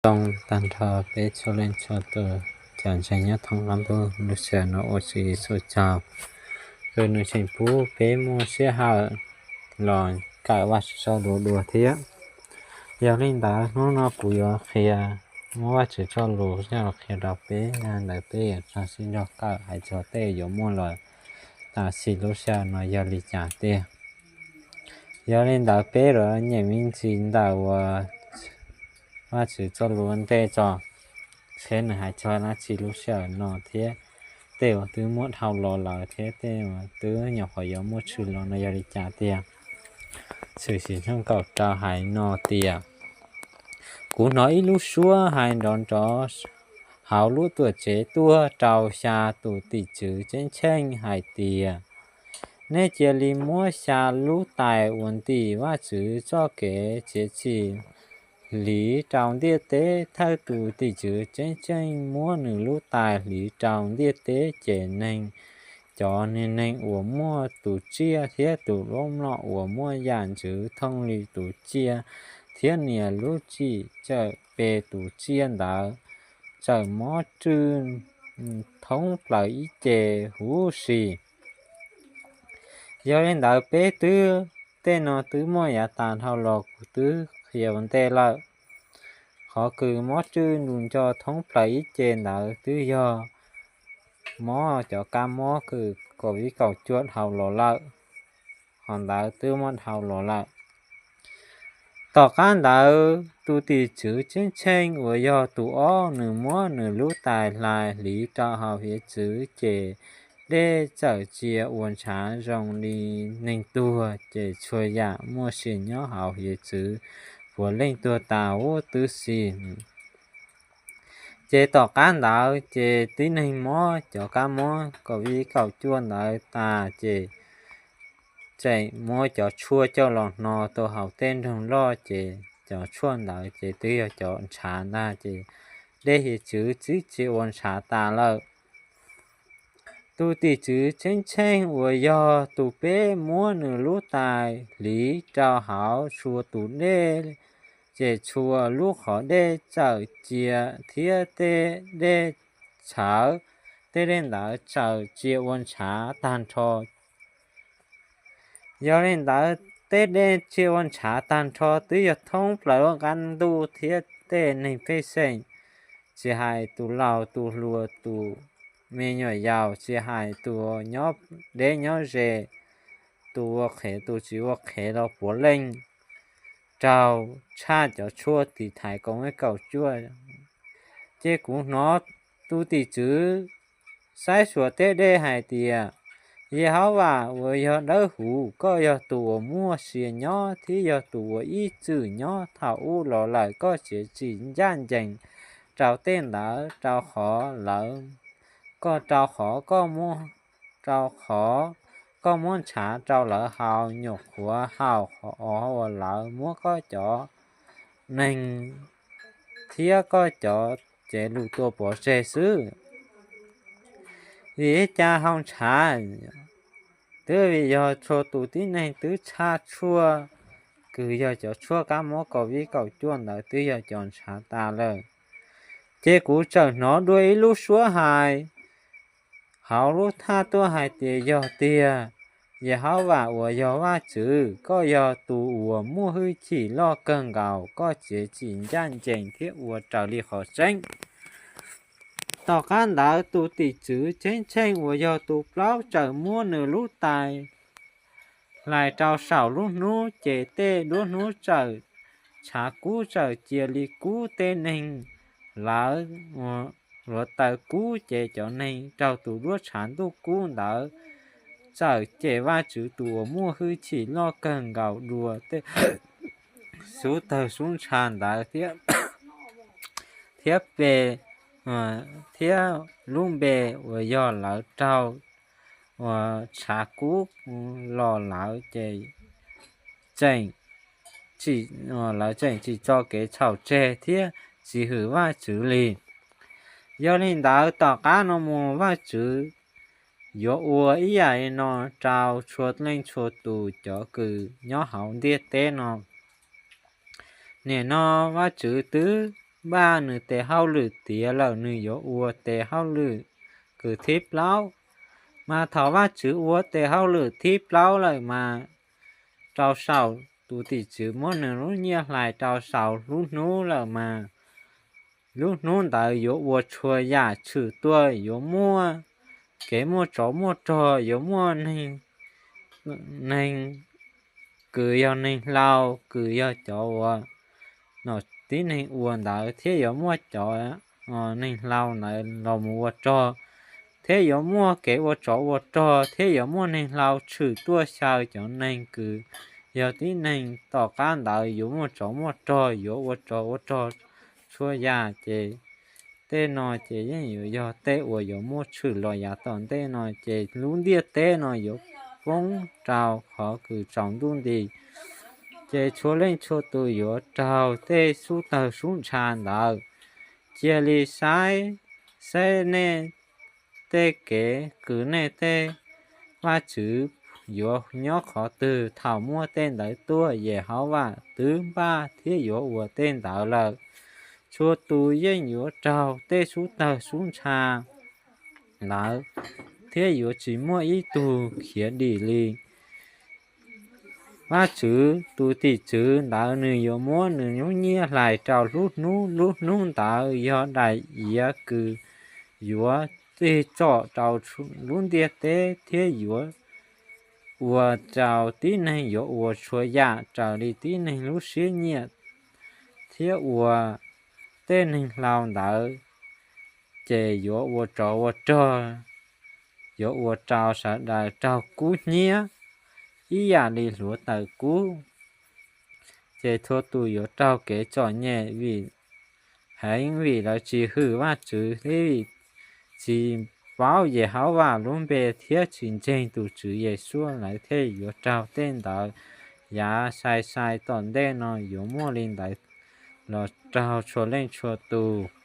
Zoo tag nrho peb txhua leej txhua tus cov ntseeg nyob thoob qab ntuj, lub sij hawm no ua Tswv Yexus tsaug, uas nws tseem pub peb muaj sij hawm los kawm Vajtswv txoj lus dua thiab. Yog li ntawd hnub no kuv yuav qhia, muab Vajtswv txoj lus coj los qhia rau peb, yog li ntawd peb yuav tau sib nrog kawm hais txog tej yuav muaj los tam sim lub sij hawm no yog li cas tiag. Yog li ntawd peb yuav nyeem me ntsis ntawm uas Vajtswv txoj lus ua ntej tso, seb nws hais txog dab tsi lub sij hawm no thiab tej uas twb muab dhau los lawm thiab tej uas twb nyuam qhuav yuav muaj tshwm los no yog li cas tiag. Tshwm sim tshooj kaum rau hais no tias, kuv hnov ib lub suab hais nrov nrov hauv lub tuam tsev tuaj rau xya tus tim tswv ceeb tsheej hais tias, nej cia li muab xya lub tais uas ntim Vajtswv txoj kev txiav txim hliv rau ntiaj teb. Thawj tus tim tswv ceeb tsheej muab nws lub tais hliv rau ntiaj teb, ces neeg, cov neeg uas muaj tus tsiaj thiab tus duab mlom uas muaj yam ntxwv thooj li tus tsiaj thiab nias lub txim txawm pe tus tsiaj ntawd, txawm mob rwj thoob plaws ib ce huv si. Yog li ntawd peb twb, tej no twb muaj yav tas dhau los kuv twb qhia ua ntej lawm. Qhov kws mob rwj nrus nco thoob plaws ib ce ntawd twb yog mob cov kab mob kws COVID kaum cuaj dhau los lawm. Qhov ntawd twb muab dhau los lawm. Tom qab ntawd tus tim tswv ceeb tsheej uas yog tus ob nws muab nws lub tais hlais hliv rau hauv hiav txwv, ces dej txawm txia ua ntshav zoo li neeg tuag, ces txhua yam muaj sia nyob hauv hiav txwv puav leej tuag tas huv tib si. Ces tom qab ntawd ces tib neeg mob cov kab mob COVID kaum cuaj ntawd tas ces tseem muab cov tshuaj coj los hno rau hauv tej nroog loj, ces cov tshuaj ntawd ces twb yog cov ntshav ntag, ces dej hiav txwv twb txia ua ntshav tas lawm. Tus tim tswv ceeb tsheej uas yog tus peb muab nws lub tais hliv rau hauv txhua tus dej, ces txhua lub qhov dej txawm txia thiab tej dej txhawv, tej dej ntawd txawm txia ua ntshav tag nrho. Yog li ntawd tej dej txia ua ntshav tag nrho twb yog thoob plaws lub qab ntuj thiab tej neeg pej xeem, tsis hais tus laus tus hluas tus me nyuam yaus, tsis hais tus nyob deb nyob ze, tus ua qhev tus tsis ua qhev los puav leej raug tshaj cov tshuaj tiv thaiv COVID kaum cuaj. Ces kuv hnov tus tim tswv saib xyuas tej dej hais tias, Yehauvas uas yog dawb huv, koj yog tus uas muaj sia nyob thiab yog tus uas ib txwm nyob thaum ub los lawm, koj txiav txim ncaj ncees rau tej ntawd, rau qhov lawv, koj rau qhov koj muab, rau qhov koj muab ntshav rau lawv haus, nyuam qhuav haum qhov uas lawv muab koj cov neeg thiab koj cov cev lus tua pov tseg xwb. Vim li cas haus ntshav? Twb vim yog txhua tus tib neeg twb tshaj tshuaj, kws yog cov tshuaj kab mob COVID kaum cuaj ntawd twb yog cov ntshav tas lawm. Ces kuv txawm hnov dua ib lub suab hais hauv lub thaj tuaj hais tias, Yog tiag, Yehauvas uas yog Vajtswv, koj yog tus uas muaj hwj chim loj kawg nkaus, koj txiav txim ncaj ncees thiab ua raws li qhov tseeb. Tom qab ntawd tus tim tswv ceeb tsheej uas yog tus plaub txawm muab nws lub tais hlais rau saum lub hnub, ces tej duab hnub txawm, tshav kub txawm cia li kub tej neeg, lawv ua hluav taws kub, ces cov neeg raug tus duab tshav ntuj kub ntawd txawm cem Vajtswv tus uas muaj hwj chim loj kawg nkaus dua tej xub tawg xub ntsha ntawd thiab, thiab pe, thiab lub npe uas yog lawv raug uas tshav kub los lawm ces tseem, lawv tseem tsis tso kev txhaum tseg thiab tsis hwm Vajtswv li. Yog li ntawd tom qab no mus Vajtswv yuav ua ib yam li no rau txhua leej txhua tus cov kws nyob hauv ntiaj teb no. Nim no Vajtswv twb npaj nws tes hauj lwm tiav lawm, nws yuav ua tes hauj lwm kws thib plaub. Mas thaum Vajtswv ua tes hauj lwm thib plaub lawm mas rau saum, tus tim tswv muab nws lub nyiaj hlais rau saum lub hnub lawm mas lub hnub ntawd yuav ua txhua yam tshwm tuaj, yuav muaj kev muaj tsov muaj rog, yuav muaj neeg, neeg kws yog neeg hlau, kws yog cov uas nom tib neeg ua ntawd, thiab yuav muaj cov neeg hlau ntawd los mus ua rog, thiab yuav muaj kev ua tsov ua rog, thiab yuav muaj neeg hlau tshwm tuaj xyaw cov neeg kws yog tib neeg. Tom qab ntawd yuav muaj tsov muaj rog, yuav ua tsov ua rog txhua yam. Ces tej no ces yeej yuav yog tej uas yuav muaj tshwm los yav tom ntej no, ces lub ntiaj teb no yuav poob rau qhov kws tsaus ntuj nti. Ces txhua leej txhua tus yuav raug tej sub tawg sub ntsha ntawd. Cia li saib seb nej tej kev kws nej tej Vajtswv yuav nyob qhov twg thaum muaj tej ntawd tuaj. Yehauvas twb npaj thiab yuav ua tej ntawd lawm. Txhua tus yeej yuav raug tej sub tawg sub ntsha ntawd, thiab yuav tsis muaj ib tug khiav dim li. Vajtswv tus tim tswv ntawd nws yuav muab nws lub nyiaj hlais rau lub hnub. Lub hnub ntawd yog daim iav kws yuav tig txom rau lub ntiaj teb, thiab yuav ua rau tib neeg yuav ua txhua yam raws li tib neeg lub siab nyiam, thiab ua tej neeg hlau ntawd ces yuav ua tsov ua rog, yuav ua rau sawv daws raug kub hnyiab ib yam li hluav taws kub. Ces txhua tus yuav raug kev txom nyem vim, heev vim lawv tsis hwm Vajtswv thiab vim tsis paub Yehauvas lub npe thiab tsis ntseeg tus Tswv Yeshua, lawv thiaj yuav raug tej ntawd. Yav sai sai tom ntej no yuav muaj li ntawd los raug txhua leej txhua tus.